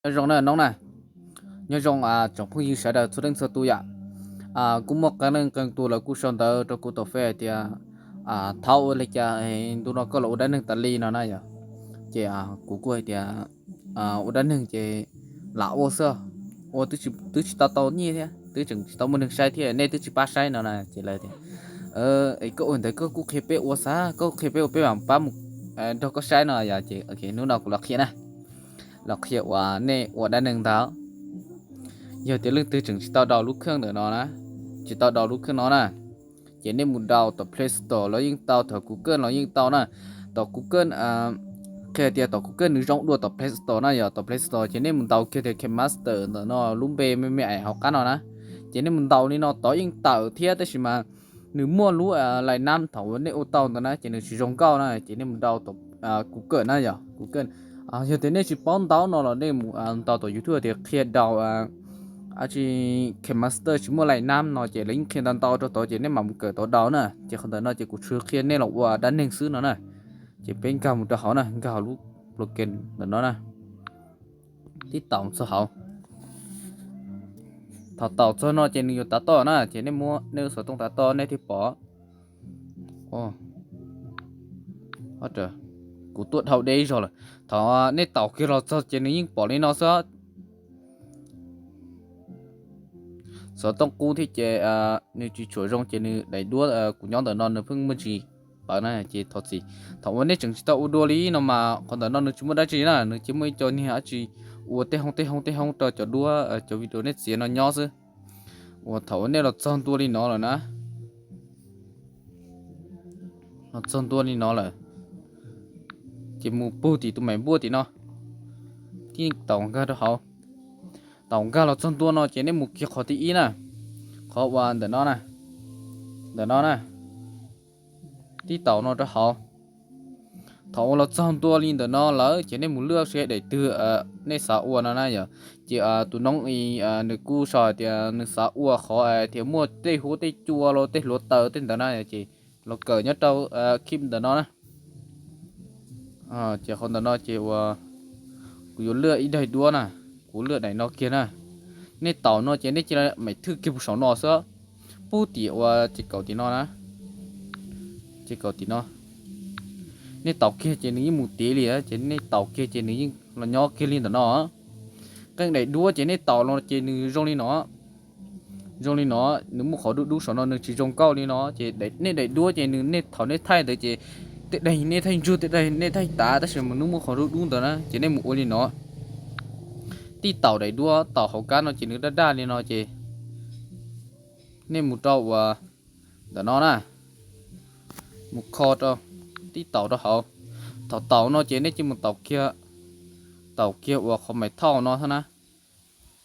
Nyob zoo na Noob na, nyob zoo tsoom phooj ywg sawv daws txhua leej txhua tus yom. Kuj muaj qee leej qee tus lawv kuj sau ntawv rau kuv tom Face hais tias thov ua li cas ntu no koj los ua dab neeg tas li no na yom. Ces kuv kuj hais tias ua dab neeg ces lam ua xwb, ua twb tsis tau tau nyiaj thiab twb tseem tsis tau muaj neeg saib thiab nej twb tsis pab saib no na. Ces lawv tias es koj ua ntawd koj kuj qhia peb ua xav, koj qhia peb ua peb mam pab mus nrog koj saib no yom. Ces hnub no kuv los qhia na, los qhia uas nej ua dab neeg ntawd, yog tias leej twg tseem tsis tau download lub kheej ntawm no na, tsis tau download lub kheej no na, ces nej mus download tom Play Store los yeej tau, tom Google los yeej tau na. Tom Google, qhia tias tom Google nws zoo dua tom Play Store na yom. Tom Play Store ces nej mus ntaus kiag tias KineMaster ntawm no lub npe me me es hauv qab no na, ces nej mus ntaus li no tod yeej tawm thiab, tab sis mas nws muaj lub lais nab thaum uas nej ua tau ntawd na ces nws tsis zoo nkauj na. Ces nej mus download tom Google na yom, Google. Yog tias nej tsis paub ntaub no los nej mus ntaus tom YouTube tias qhia download tsis KineMaster tsis muaj lais nab no ces lawv yeej qhia ntau ntau rau tod, ces nej mam mus kawm tod download na. Ces qhov ntawm no ces kuv tsuas qhia nej los ua dab neeg xwb no na. Ces peb nkag mus rau hauv na, nkag hauv lub program ntawm no na, tib taus txog hauv. Thaum taus txog no ces nws yuav tav toj na, ces nej muab nej lub xov tooj tav toj nej thiaj pom. Kuv tuaj dhau deb zog lawm. Thaum nej taus kiag los txog ces nws yeej pom li no xwb. Xov tooj qub thiab ces nws tsis tshua zoo ces nws daim duab kuv nyob ntawm no nws pheej muaj ntsis pawv na, ces thov txim. Thaum uas nej tseem tsis tau ua dua li no mas qhov ntawm no nws tsis muaj dab tsi na, nws cia muaj ib co niag dab tsi ua tej hoob tej hoob tej hoob rau cov duab cov video nej txiav no nyob xwb. Uas thaum uas nej los txog ntua li no lawm na, los txog ntua li no lawm, ces mus pug tim tus maim npuaj tim no, tib taus nkag rau hauv. Taus nkag los txog ntua no ces nej mus kiag qhov thib ib na, qhov uas ntawm no na, ntawm no na, tib taus no rau hauv. Thaum uas los txog ntua li ntawm no lawm ces nej mus lwaj seb daim twg nej xav ua no na yom. Ces tus noob i nws kuj sau hais tias nws xav ua qhov tias muaj tej huab tej cua los tej hluav taws tej ntawd na, ces los kawm nyob rau clip ntawm no na. Ces qhov ntawm no ces uas kuv yuav lwaj ib daim duab na, kuv lwaj daim no kiag na. Nej taus no ces nej cia li maim thwj kiag puag saum no xwb, pug tim uas ces kaum tim no na, ces kaum tim no. Nej taus kiag ces nws yeej mus tiv li, ces nej taus kiag ces nws yeej los nyob kiag li ntawm no. Qee daim duab ces nej taus los ces nws zoo li no, zoo li no, nws muaj qhov dub dub saum no nws tsis zoo nkauj li no. Ces nej daim duab ces nws nej thaum nej thaij ntawd ces tej daim nej thaij ntsug, tej daim nej thaij tav, tab sis mas nws muaj qhov dub dub ntawd na ces nej mus ua li no, tib taus daim duab taus hauv kab no ces nws daj daj li no ces nej mus rau uas ntawm no na, mus kho rau, tib taus rau hauv. Thaum taus no ces nej cia mus taus kiag, taus kiag uas qhov maim thauj no thiab na,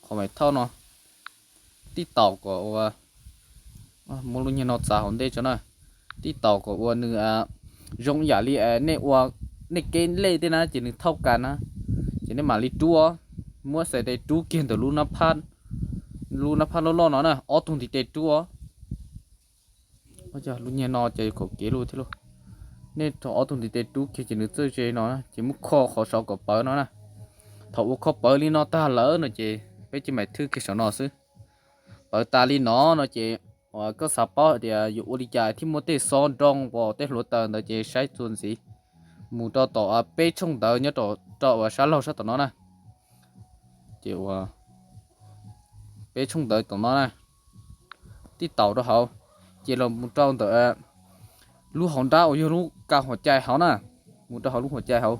qhov maim thauj no, tib taus kom uas, muab lub niag no txav hauv ntej tso na, tib taus kom uas nws zoo yam li nej ua, nej keb lej tej na ces nws thauj kas na, ces nej mam li rub, muab xais tes rub kiag ntawm lub nab phab loj loj no na, ob tug ntiv tes rub. Lub niag no ces kaum kev lub thiab lauj. Nej rau ob tug ntiv tes rub kiag ces nws txawj ze no na, ces muab kho qhov saud kom pawv no na. Thaum uas kho pawv li no tag lawm no ces peb cia maim thwj kiag saum no xwb. Pawv tas li no no ces koj xav paub hais tias yuav ua li cas thiaj muaj tej xob nroo uas tej hluav taws ntawd ces saib txuas ntxiv mus rau tom peb tshooj ntawv nyob rau uas sab laug sab tom no na. Ces uas peb tshooj ntawv tom no na, tib taus rau hauv, ces los mus rau ntawm lub hauv nrab uas yog lub kav huam cai hauv na, mus rau hauv lub huam cai hauv.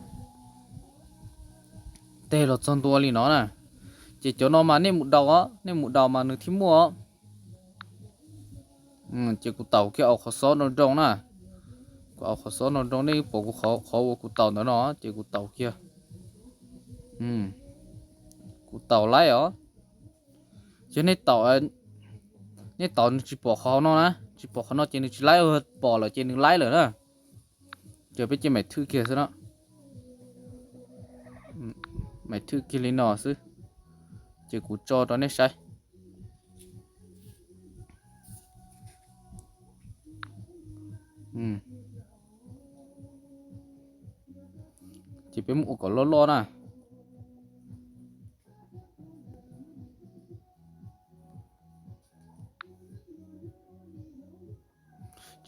Teg los txog ntua li no na, ces cov no mas nej mus daus, nej mus daus mas nws thiaj muaj. Ces kuv taus kiag au qhov xob nroo nroo na, kuv au qhov xob nroo nroo, nej pom kuv qhov uas kuv taus ntawd no ces kuv taus kiag. Kuv taus laib os. Ces nej taus, nej taus nws tsis pom qhov no na, tsis pom qhov no ces nws tsis laib, pom lawm ces nws laib lawm na. Ces peb cia maim thwj kiag xwb no, maim thwj kiag li no xwb, ces kuv tso rau nej saib. Ces peb mus ua kom loj loj na.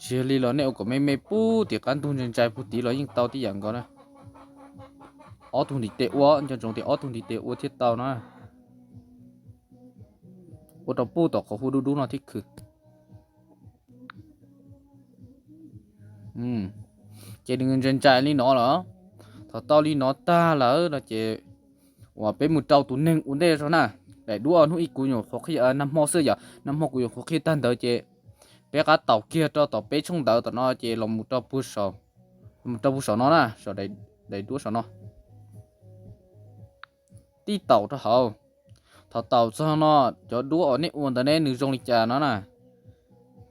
Tsis yog li los nej ua kom me me puag tim qab ntug ntsai ntsai puag tid los yeej tau tib yam nkaus na. Ob tug ntiv tes ua, nco ntsoov tias ob tug ntiv tes ua thiaj tau na. Ua rau puag tom qhov huab dub dub no thiab khwv. Ces nws ntsai ntsai li no los, thaum tau li no tag lawm no ces uas peb mus rau tus neeg ua ntej zog na. Daim duab hnub ib kuv nyuam qhuav qhia, nag hmo xwb yom, nag hmo kuv nyuam qhuav qhia tag ntawd ces peb rov qab taus kiag rau tom peb tshooj ntawd tom no ces los mus rau puag saum no na, saum daim duab saum no. Tib taus rau hauv. Thaum taus txog no, cov duab uas nej ua ntawd ne nws zoo li cas no na,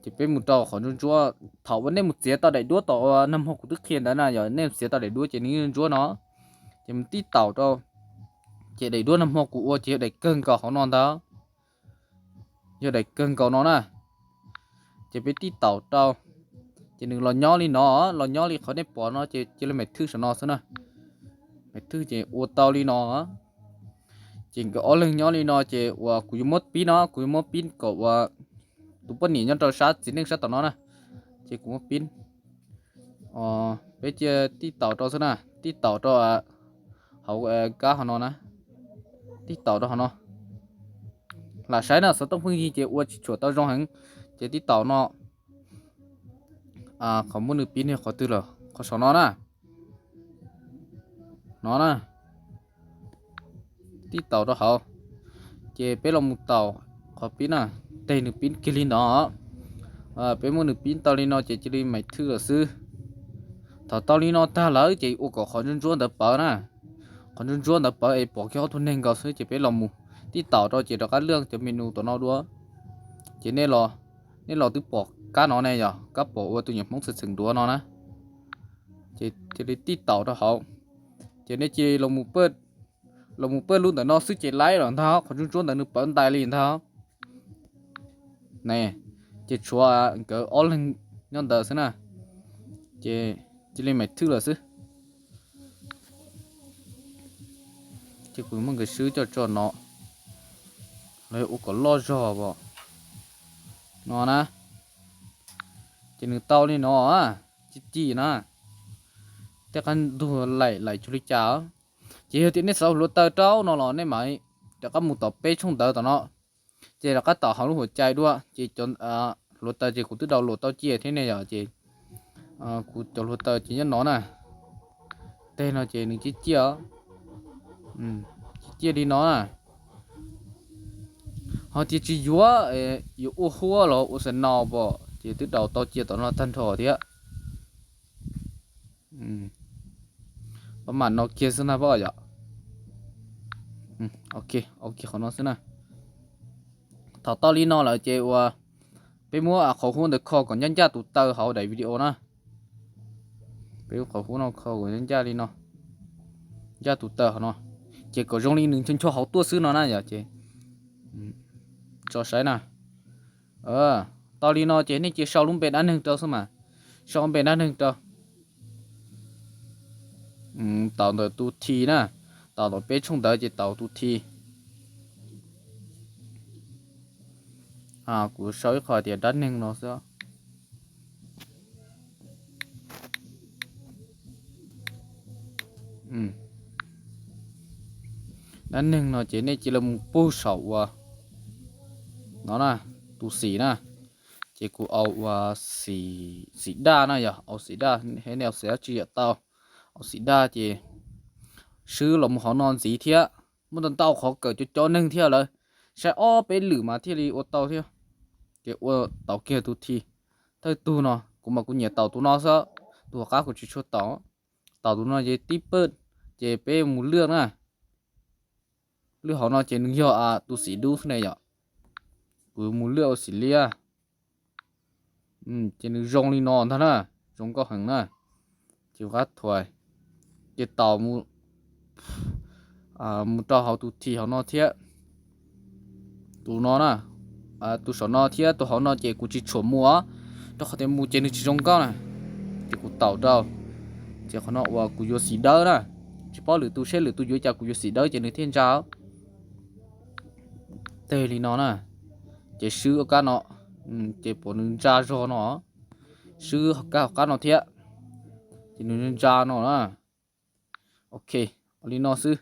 ces peb mus rau qhov ntsuab ntsuab. Thaum uas nej mus txiav tau daim duab tom uas nag hmo kuv twb qhia ntawd na, yog nej txiav tau daim duab ces nws ntsuab no, ces mus tib taus rau, ces daim duab nag hmo kuv ua ces yog daim kawg nkaus hauv no ntag. Yog daim kawg nkaus no na, ces peb tib taus rau, ces nws los nyob li no, los nyob li qhov nej pom no ces cia li maim thwj saum no xwb na. Maim thwj ces ua tau li no. Ces nkawd ob leeg nyob li no ces uas kuv yuav muab pib no, kuv yuav muab pib kom uas tus poj niam nyob rau sab txiv neej sab tom no na, ces kuv muab pib. Peb cia tib taus rau xwb na, tib taus rau hauv kab hauv no na, tib taus rau hauv no. Lam saib na, xov tooj pheej yig ces ua tsis tshua tau zoo heev, ces tib taus no. Qhov muab nws pib niag qhov twg lawm, qhov saum no na, no na, tib taus rau hauv. Ces peb los mus taus qhov pib na, teg nws pib kiag li no. Peb muab nws pib tau li no ces cia li maim thwj lawm xwb. Thaum tau li no tag lawm ces ua kom qhov ntsuab ntsuab ntawd pawv na. Qhov ntsuab ntsuab ntawd pawv es pom kiag ob tug neeg nkaus xwb ces peb los mus tib taus rau ces rov qab lwaj cov menu tom no dua. Ces nej los twb pom kab no ne, yog kab pom ua tus nyuam Hmoob txheem txheem duav no na. Ces cia li tib taus rau hauv. Ces nej cia li los mus pawj lub ntawm no xwb ces laib los ntag, qhov ntsuab ntsuab ntawd nws pawv ntais li ntag. Ne, ces tshuav nkawd ob leeg nyob ntawd xwb na. Ces cia li maim thwj lawm xwb. Ces kuv muab nkawd swb coj tso no, los ua kom loj zog os. No na, ces nws tau li no, ci ci na. Tej qab ntug laim laim cuag li cas. Ces yog tias nej xav hluav taws rau no los nej mam rov qab mus tom peb tshooj ntawd tom no. Ces rov qab tom hauv lub huam cai dua ces cov hluav taws ces kuv twb download tau cia thiab ne yom, ces kuv cov hluav taws ces nyob no na. Teg no ces nws ciaj ciaj, ciaj ciaj li no na. Ho tias tsis yuav, yuav ua huab los ua xav no pom ces twb download tau cia tom no tag nrho thiab. Pab mam no kiag xwb na pab yom. Ok, ok qhov no xwb na. Thaum tau li no lawm ces uas peb muab qhov huab ntawd kho kom ncaj ncaj tus taw hauv daim video na. Peb muab qhov huab no kho kom ncaj ncaj li no, ncaj tus taw hauv no, ces kom zoo li nws ncho ncho hauv tuaj xwb no na yom. Ces tso saib na. Tau li no ces nej cia sau lub npe dab neeg rau xwb mas. Sau npe dab neeg rau. Taus ntawm tus thi na, taus ntawm peb tshooj ntawd ces taus tus thi. Kuv sau ib qho tias dab neeg no xwb. Dab neeg no ces nej cia li mus pug saum uas no na, tus xim na. Ces kuv au uas xim daj na yog, au xim daj, nej au xim dab tsi yam tau. Au xim daj ces swb los mus hauv no ntxiv thiab. Muaj ntau ntau qhov kawm cov cov neeg thiab lawm. Saib ob peb lwm mas thiaj li ua tau thiab. Ces ua taus kiag tus thi. Thawj tug no kuv mas kuv nyiam taus tus no xwb, tus hauv qab kuv tsis tshua taus. Taus tus no ces tib pawj, ces peb mus lwaj na. Lwaj hauv no ces nws yog tus xim dub xwb ne yom. Kuv mus lwaj ua xim liab. Ces nws zoo li no ntag na, zoo nkauj heev na. Ces qab thuas, ces taus mus rau hauv tus thi hauv no thiab. Tus no na, tus saum no thiab tus hauv no ces kuv tsis tshua mus, rau qhov tias mus ces nws tsis zoo nkauj na. Ces kuv taus rau, ces qhov no uas kuv yuav xim dawb na. Tsis paub lwm tus seb lwm tus yuav cas, kuv yuav xim dawb ces nws thiaj ntsa. Teg li no na, ces swb ua kab no, ces pom nws ntsa zog no. swb kab hauv qab no thiab, ces nws ntsa no na. Ok, ua li no xwb.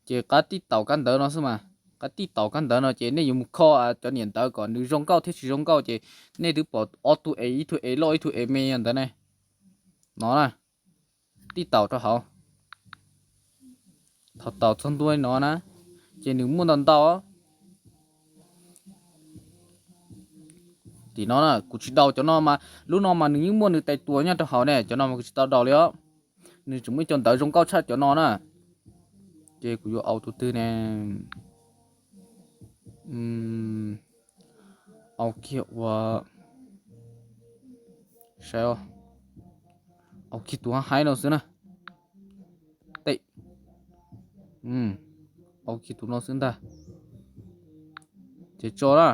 Ces qab tib taus kab ntawv no xwb mas, qab tib taus kab ntawv no ces nej yuav mus kho cov niam ntawv kom nws zoo nkauj thiab tsis zoo nkauj ces nej twb pom ob tug es, ib tug es loj ib tug es me ntawd ne. No na, tib taus rau hauv. Thaum taus txog ntua no na, ces nws muaj ntau ntau. Tim no na kuv tsis daus cov no mas, lub no mas nws yeej muaj nws tais tua nyob rau hauv ne, cov no mas kuv tsis tau daus li os. Nws tseem muaj ib co ntawv zoo nkauj tshaj cov no na. Ces kuv yuav aus tus twg ne? Aus kiag ua, saib, aus kiag tus haib no xwb na. Teb, aus kiag tus no xwb ntag. Ces tso na.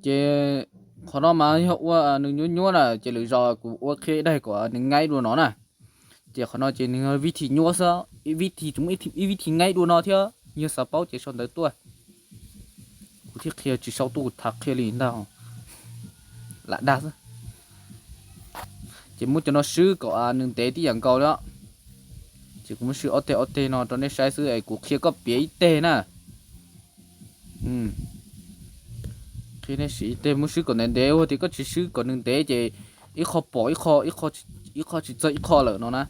Ces qhov no mas yog ua nws nyuab nyuab na, ces lwm zaus kuv ua qhia ib daim kom nws nyaib dua no na. Ces qhov no ces nws vib thi nyuab xwb, vib thi tseem muaj ib vib thi nyaib dua no thiab, yog xav paub ces sau ntawv tuaj. Kuv thiaj qhia tsis sau tuaj, kuv tham qhia li ntag, lam dag xwb. Ces muab cov no swb kom nws ntev tib yam nkaus li. Ces kuv muab swb ob teg ob teg no rau nej saib xwb es kuv qhia koj piav ib teg na. Qhia nej siv ib teg, muab swb kom ntev ntev, ua tias koj tsis swb kom nws ntev ces ib qho pom ib qho, ib qho tsis txog ib qho lawm no na.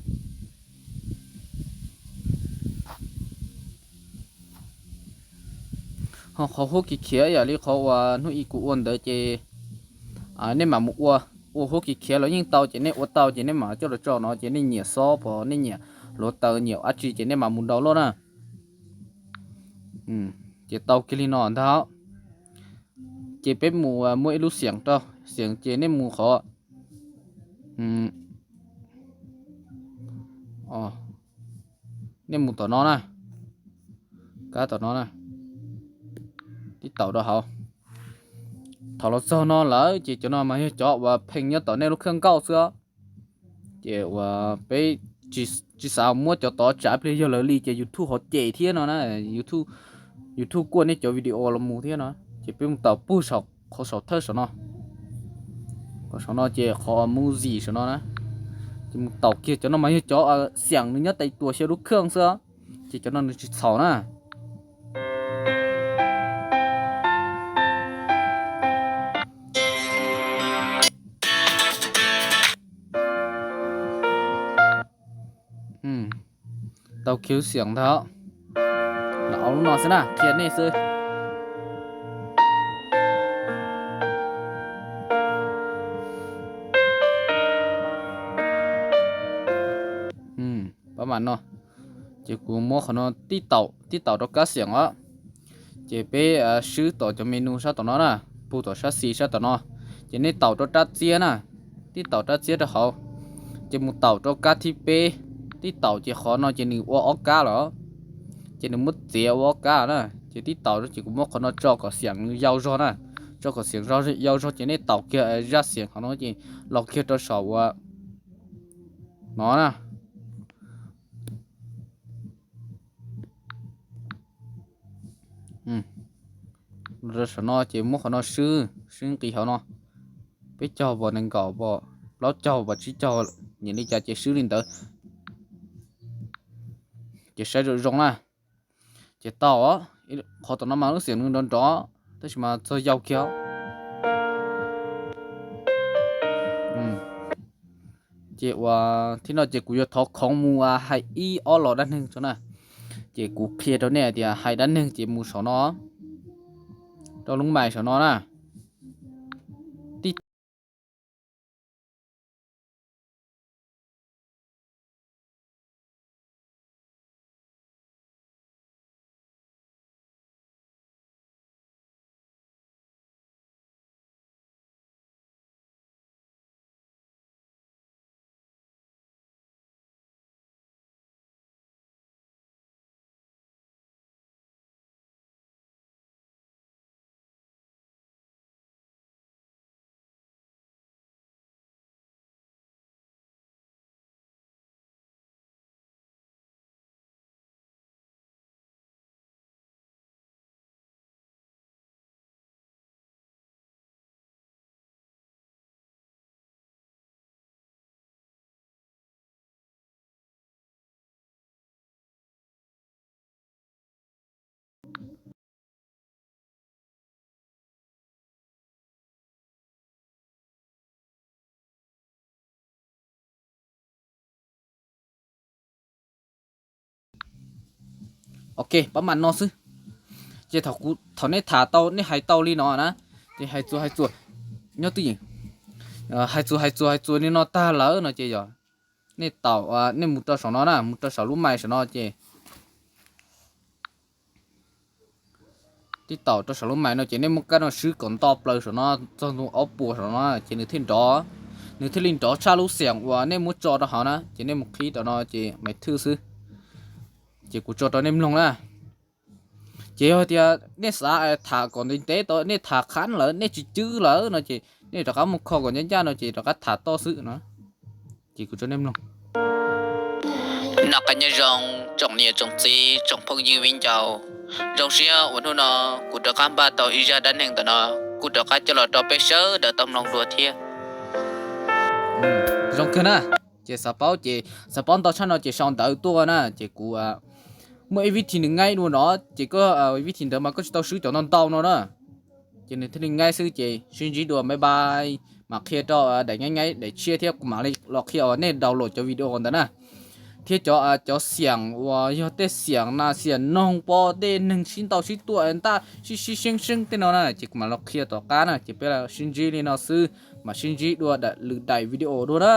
Ho qhov huab kiv khiav yam li qhov uas hnub ib kuv ua ntawd ces nej mam mus ua, ua huab kiv khiav los yeej tau, ces nej ua tau ces nej mam coj los tso no, ces nej nyiam xob pom, nej nyiam hluav taws, nyiam dab tsi ces nej mam mus download na. Ces tau kiag li no ntag. Ces peb mus muaj ib lub xiam rau, xiam ces nej mus qhov, nej mus tom no na, kab tom no na, tib taus rau hauv. Thaum los txog no lawm ces cov no mas yog cov uas pheej nyob tom nej lub khaj nkauj xwb. Ces uas peb tsis xav muab cov tod tsav pliag, yog lawv li ces YouTube ho cem thiab no na, YouTube kuaj nej cov video los mus thiab no. Ces peb mus taus puag saum, qhov saum thawj saum no, qhov saum no ces qhov music saum no na. Ces mus taus kiag, cov no mas yog cov xiam nws nyob tais tuas xyaw lub khaj xwb, ces cov no nws tsis txhaum na. Tau khiav xiam ntag. Los au lub no xwb na, qhia nej xwb. Pab mam no, ces kuv muab qhov no tib taus, tib taus rau kab xiam os. Ces peb swb tom cov menu sab tom no na, pug tom sab xis sab tom no, ces nej taus rau rab txiab na, tib taus rab txiab rau hauv, ces mus taus rau kab thib peb, tib taus ces qhov no ces nws ua ob kab lawm, ces nws muab txiav ua ob kab na, ces tib taus ces kuv muab qhov no tso kom xiam nws yau zog na, tso kom xiam yau zog ces nej taus kiag zaj xiam qhov no ces los kiag rau saum uas no na. Rau saum no ces muab qhov no swb, swb nqis hauv no, peb caug pom, nees nkaum pom, plaub caug pom, tsib caug, nyiam li cas ces swb li ntawd. Ces saib zoo zoo na. Ces tau, qhov tom no mas lub xiam nws nrov nrov, tab sis mas txog yau kiag. Ces uas thib no ces kuv yuav thov khoov mus hais ib ob los dab neeg tso na. Ces kuv qhia rau nej hais tias hais dab neeg ces mus saum no, rau lub mais saum no na. Tib Ok, pab mam no xwb. Ces thaum nej tham tau, nej hais tau li no na, ces hais txuas hais txuas, nyob twj ywm, hais txuas hais txuas hais txuas li no tag lawm no ces yog nej tau, nej mus rau saum no na, mus rau saum lub mais saum no ces, tib taum rau saum lub mais no ces nej muab kab no swb kom nto plaws saum no txog ntua ob puas saum no ces nws thiaj nrov, nws thiaj li nrov tshaj lub xiam uas nej muab tso rau hauv na. Ces nej mus qhib rau no ces mais thwj xwb. Ces kuv tso rau nej mloog na. Ces yog tias nej xav tham kom ntev ntev tau, nej tham qhab lawm nej tsis cwb lawm no ces nej rov qab mus kho kom ncaj ncaj no ces rov qab tham toj xwb no. Ces kuv tso nej mloog. Noj qab nyob zoo tsoom niam tsoom txiv tsoom phooj ywg viv ncaus, zoo siab uas hnub no kuv rov qab npaj tau ib zaj dab neeg ntawm no, kuv rov qab coj los rau peb sawv daws tau mloog dua thiab. Zoo kawg na. Ces xav paub ces xav paub ntau tshaj no ces sau ntawv tuaj na ces kuv muaj ib vib thi nws nyaib dua no ces koj, vib thi ntawd mas koj tsis tau swb cov ntau ntau no na. Ces nws thiaj li nyaib xwb ces sib ntsib dua, bye bye. Mam qhia rau daim nyaib nyaib daim tshiab thiab kuv mam li los qhia uas nej download cov video ntawd na. Thiab cov, cov xiam uas yog tej xiam nas xiam noog pom tej neeg sib ntaus sib tua ntaj sib sib seeb seeb tej no na ces kuv mam los qhia tom qab na ces peb sib ntsib li no xwb, mam sib ntsib dua lwm daim video dua na.